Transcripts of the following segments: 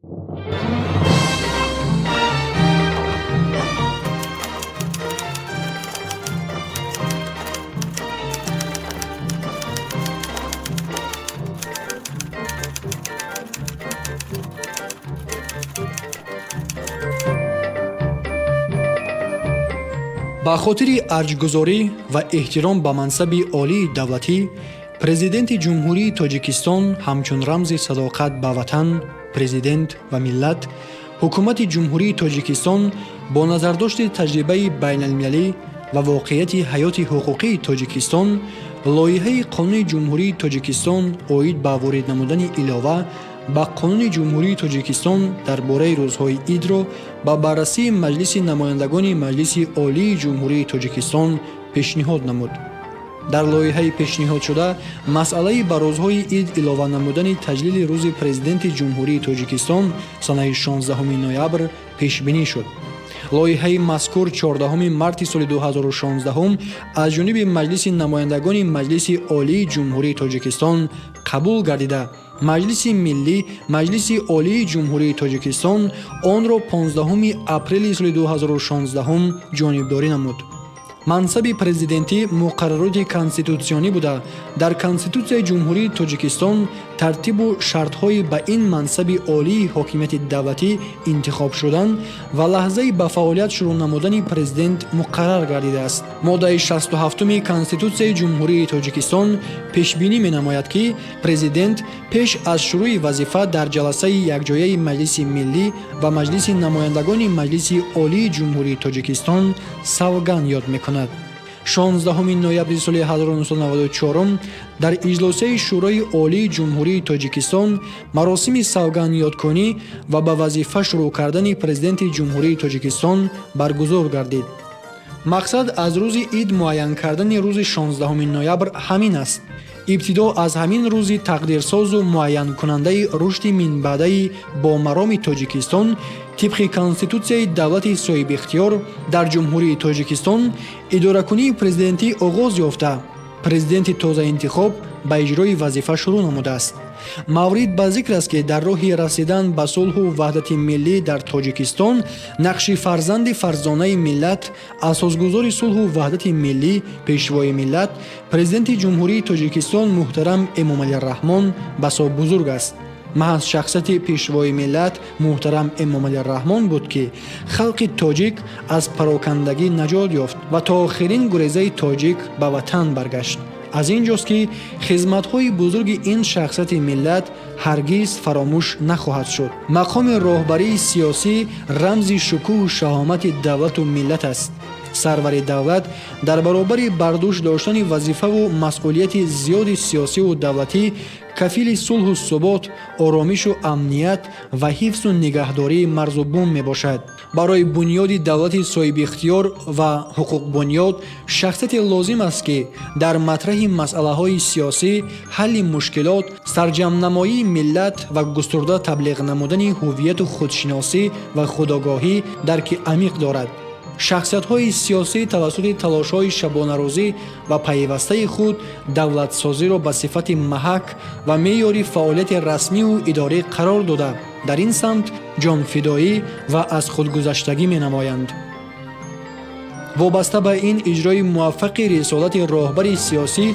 Ба хотири арҷгузорӣ ва эҳтиром ба мансаби олии давлатӣ, Президенти Ҷумҳурии Тоҷикистон ҳамчун рамзи садоқат ба Ватан, Президент ва миллат, Ҳукумати Ҷумҳурии Тоҷикистон бо назардошти таҷрибаи байналмилалӣ ва воқеияти ҳаёти ҳуқуқии Тоҷикистон лоиҳаи Қонуни Ҷумҳурии Тоҷикистон оид ба ворид намудани илова ба Қонуни Ҷумҳурии Тоҷикистон дар бораи рӯзҳои идро ба баррасии Маҷлиси намояндагони Маҷлиси Олии Ҷумҳурии Тоҷикистон пешниҳод намуд. Дар лоиҳаи пешниҳодшуда масъалаи ба рӯзҳои ид илова намудани таҷлили Рӯзи Президенти Ҷумҳурии Тоҷикистон санаи 16 ноябр пешбинӣ шуд. Лоиҳаи мазкур 14 марти соли 2016 аз ҷониби Маҷлиси намояндагони Маҷлиси Олии Ҷумҳурии Тоҷикистон қабул гардида, Маҷлиси Миллӣ Маҷлиси Олии Ҷумҳурии Тоҷикистон онро 15 апрели соли 2016 ҷонибдорӣ намуд. Мансаби президентӣ муқаррароти конститутсионӣ буда, дар Конститутсияи Ҷумҳурии Тоҷикистон тартибу шартҳои ба ин мансаби олии ҳокимияти давлатӣ интихоб шудан ва лаҳзаи ба фаъолият шурӯъ намудани президент муқаррар гардидааст. Моддаи 67-уми Конститутсияи Ҷумҳурии Тоҷикистон пешбинӣ менамояд, ки президент пеш аз шурӯи вазифа дар ҷаласаи якҷояи Маҷлиси Миллӣ ва Маҷлиси намояндагони Маҷлиси Олии Ҷумҳурии Тоҷикистон савганд ёд мекунад. 16 ноябри соли 1994 дар иҷлосияи Шӯрои Олии Ҷумҳурии Тоҷикистон маросими савгандёдкунӣ ва ба вазифа шурӯъ кардани Президенти Ҷумҳурии Тоҷикистон баргузор гардид. Мақсад аз рӯзи ид муайян кардани рӯзи 16 ноябр ҳамин аст. Ибтидо аз ҳамин рӯзи тақдирсозу муайянкунандаи рушди минбаъдаи бомароми Тоҷикистон тибқи Конститутсияи давлати соҳибихтиёр дар Ҷумҳурии Тоҷикистон идоракунии президентӣ оғоз ёфта, президенти тозаинтихоб ба иҷрои вазифа шурӯъ намудааст. Маврид ба зикр аст, ки дар роҳи расидан ба сулҳу ваҳдати миллӣ дар Тоҷикистон нақши фарзанди фарзонаи миллат, асосгузори сулҳу ваҳдати миллӣ, Пешвои миллат, Президенти Ҷумҳурии Тоҷикистон муҳтарам Эмомалӣ Раҳмон басо бузург аст. Маҳз шахсияти Пешвои миллат муҳтарам Эмомалӣ Раҳмон буд, ки халқи тоҷик аз парокандагӣ наҷот ёфт ва то охирин гурезаи тоҷик ба ватан баргашт. Аз ин ҷост, ки хизматҳои бузурги ин шахсияти миллат ҳаргиз фаромӯш нахоҳад шуд. Мақоми роҳбарии сиёсӣ рамзи шукӯҳу шаҳомати давлату миллат аст. Сарвари давлат дар баробари бардӯш доштани вазифаву масъулияти зиёди сиёсиву давлатӣ кафили сулҳу субот, оромишу амният ва ҳифзу нигаҳдории марзу бум мебошад. Барои бунёди давлати соҳибихтиёр ва ҳуқуқбунёд шахсияте лозим аст, ки дар матраҳи масъалаҳои сиёсӣ, ҳалли мушкилот, сарҷамънамоии миллат ва густурда таблиғ намудани ҳувияту худшиносӣ ва худогоҳӣ дарки амиқ дорад. Шахсиятҳои сиёсӣ тавассути талошҳои шабонарӯзӣ ва пайвастаи худ давлатсозиро ба сифати маҳак ва меъёри фаъолияти расмиву идорӣ қарор дода, дар ин самт ҷонфидоӣ ва аз худгузаштагӣ менамоянд. Вобаста ба ин, иҷрои муваффақи рисолати роҳбари сиёсӣ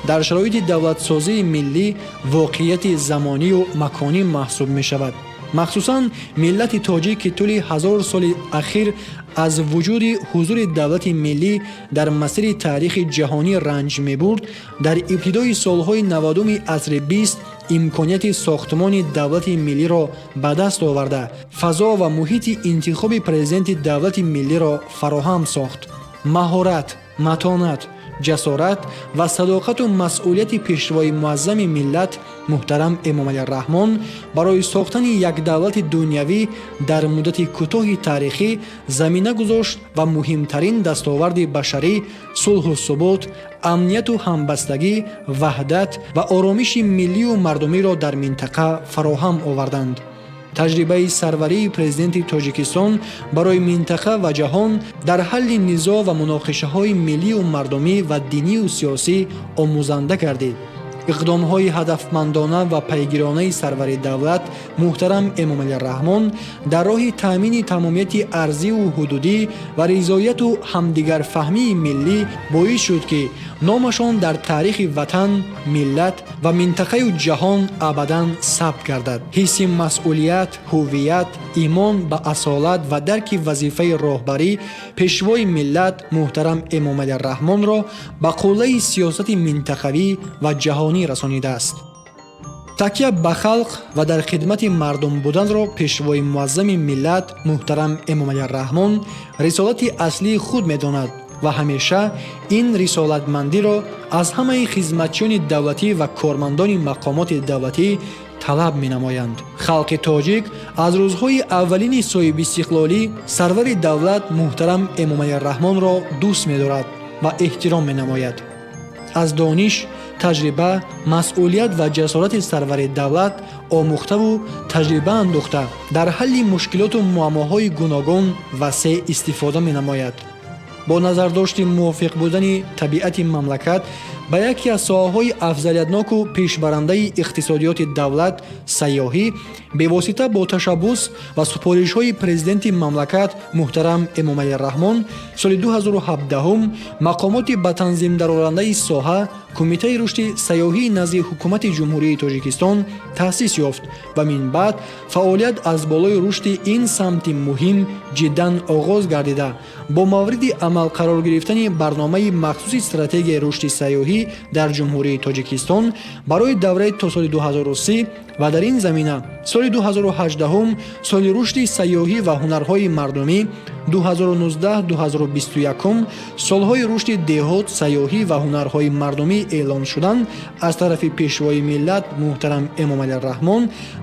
дар шароити давлатсозии миллӣ воқеияти замонию маконӣ маҳсуб мешавад. Махсусан миллати тоҷик, ки тӯли ҳазор соли ахир аз вуҷуди ҳузури давлати миллӣ дар масири таърихи ҷаҳонӣ ранҷ мебурд, дар ибтидои солҳои 90-уми асри бист имконияти сохтмони давлати миллиро ба даст оварда, фазо ва муҳити интихоби президенти давлати миллиро фароҳам сохт. Маҳорат, матонат, ҷасорат ва садоқату масъулияти Пешвои муаззами миллат муҳтарам Эмомалӣ Раҳмон барои сохтани як давлати дунявӣ дар муддати кӯтоҳи таърихӣ замина гузошт ва муҳимтарин дастоварди башарӣ, сулҳу субот, амнияту ҳамбастагӣ, ваҳдат ва оромиши миллию мардумиро дар минтақа фароҳам оварданд. Таҷрибаи сарварии президенти Тоҷикистон барои минтақа ва ҷаҳон дар ҳалли низоъ ва муноқишаҳои миллию мардумӣ ва динию сиёсӣ омӯзанда гардид. Иқдомҳои ҳадафмандона ва пайгиронаи сарвари давлат муҳтарам Эмомалӣ Раҳмон дар роҳи таъмини тамомияти арзиву ҳудудӣ ва ризояту ҳамдигарфаҳмии миллӣ боис шуд, ки номашон дар таърихи ватан, миллат ва минтақаю ҷаҳон абадан сабт гардад. Ҳисси масъулият, ҳуввият, имон ба асолат ва дарки вазифаи роҳбарӣ пешвои миллат муҳтарам Эмомалӣ Раҳмонро ба қуллаи сиёсати минтақавӣ ва ҷаҳонӣ расонидааст. Такя ба халқ ва дар хидмати мардум буданро пешвои муаззами миллат муҳтарам Эмомалӣ Раҳмон рисолати аслии худ медонад ва ҳамеша ин рисолатмандиро аз ҳамаи хизматчиёни давлатӣ ва кормандони мақомоти давлатӣ талаб менамоянд. Халқи тоҷик аз рӯзҳои аввалини соҳибистиқлолӣ сарвари давлат муҳтарам Эмомалӣ Раҳмонро дӯст медорад ва эҳтиром менамояд. Аз дониш, таҷриба, масъулият ва ҷасорати сарвари давлат омӯхтаву таҷриба андӯхта, дар ҳалли мушкилоту муаммоҳои гуногун васеъ истифода менамояд. Бо назардошти мувофиқ будани табиати мамлакат ба яке аз соҳаҳои афзалиятноку пешбарандаи иқтисодиёти давлат, сайёҳӣ, бевосита бо ташаббус ва супоришҳои президенти мамлакат муҳтарам Эмомалӣ Раҳмон соли 2017 мақомоти ба танзимдарорандаи соҳа, Кумитаи рушди сайёҳии назди Ҳукумати Ҷумҳурии Тоҷикистон таъсис ёфт ва минбаъд фаъолият аз болои рушди ин самти муҳим ҷиддан оғоз гардида, бо мавриди амал қарор гирифтани барномаи махсуси стратегияи рушди сайёҳӣ дар Ҷумҳурии Тоҷикистон барои давраи то соли 2030 ва дар ин замина соли 2018 соли рушди сайёҳӣ ва ҳунарҳои мардумӣ, 2019-2021 солҳои рушди деҳот, сайёҳӣ ва ҳунарҳои мардумӣ эълон шудан аз тарафи пешвои миллат муҳтарам Эмомалӣ Раҳмон,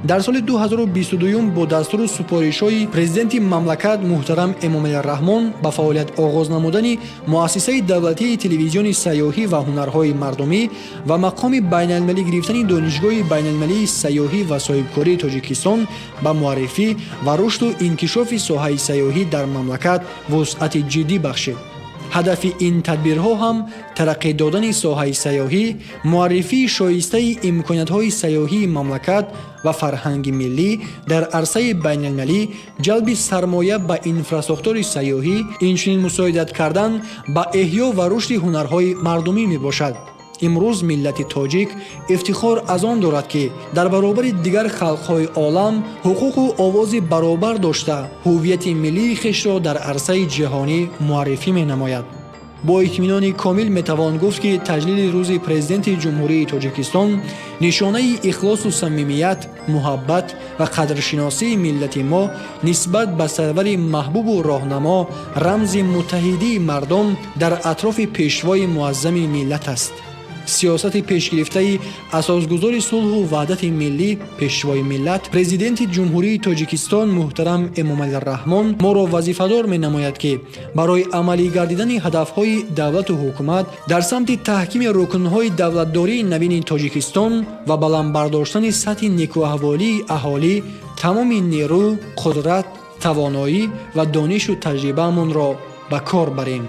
дар соли 2022 бо дастуру супоришҳои президенти мамлакат муҳтарам Эмомалӣ Раҳмон ба фаъолият оғоз намудани Муассисаи давлатии телевизиони сайёҳӣ ва ҳунарҳои мардумӣ ва мақоми байналмилалӣ гирифтани Донишгоҳи байналмилалии сайёҳӣ ва соҳибкории Тоҷикистон ба муаррифӣ ва рушду инкишофи соҳаи сайёҳӣ дар мамлакат вусъати ҷиддӣ бахшид. Ҳадафи ин тадбирҳо ҳам тараққӣ додани соҳаи сайёҳӣ, муаррифии шоистаи имкониятҳои сайёҳии мамлакат ва фарҳанги миллӣ дар арсаи байналмилалӣ, ҷалби сармоя ба инфрасохтори сайёҳӣ, инчунин мусоидат кардан ба эҳё ва рушди ҳунарҳои мардумӣ мебошад. Имрӯз миллати тоҷик ифтихор аз он дорад, ки дар баробари дигар халқҳои олам ҳуқуқу овози баробар дошта, ҳуввияти миллии хешро дар арсаи ҷаҳонӣ муаррифӣ менамояд. Бо итминони комил метавон гуфт, ки таҷлили Рӯзи Президенти Ҷумҳурии Тоҷикистон нишонаи ихлосу самимият, муҳаббат ва қадршиносии миллати мо нисбат ба сарвари маҳбубу роҳнамо, рамзи муттаҳидии мардум дар атрофи пешвои муаззами миллат аст. Сиёсати пешгирифтаи асосгузори сулҳу ваҳдати миллӣ, пешвои миллат, Президенти Ҷумҳурии Тоҷикистон муҳтарам Эмомалӣ Раҳмон моро вазифадор менамояд, ки барои амалӣ гардидани ҳадафҳои давлату ҳукумат дар самти таҳкими рукнҳои давлатдории навини Тоҷикистон ва баланд бардоштани сатҳи некӯаҳволии аҳолӣ тамоми нерӯ, қудрат, тавоноӣ ва донишу таҷрибаамонро ба кор барем.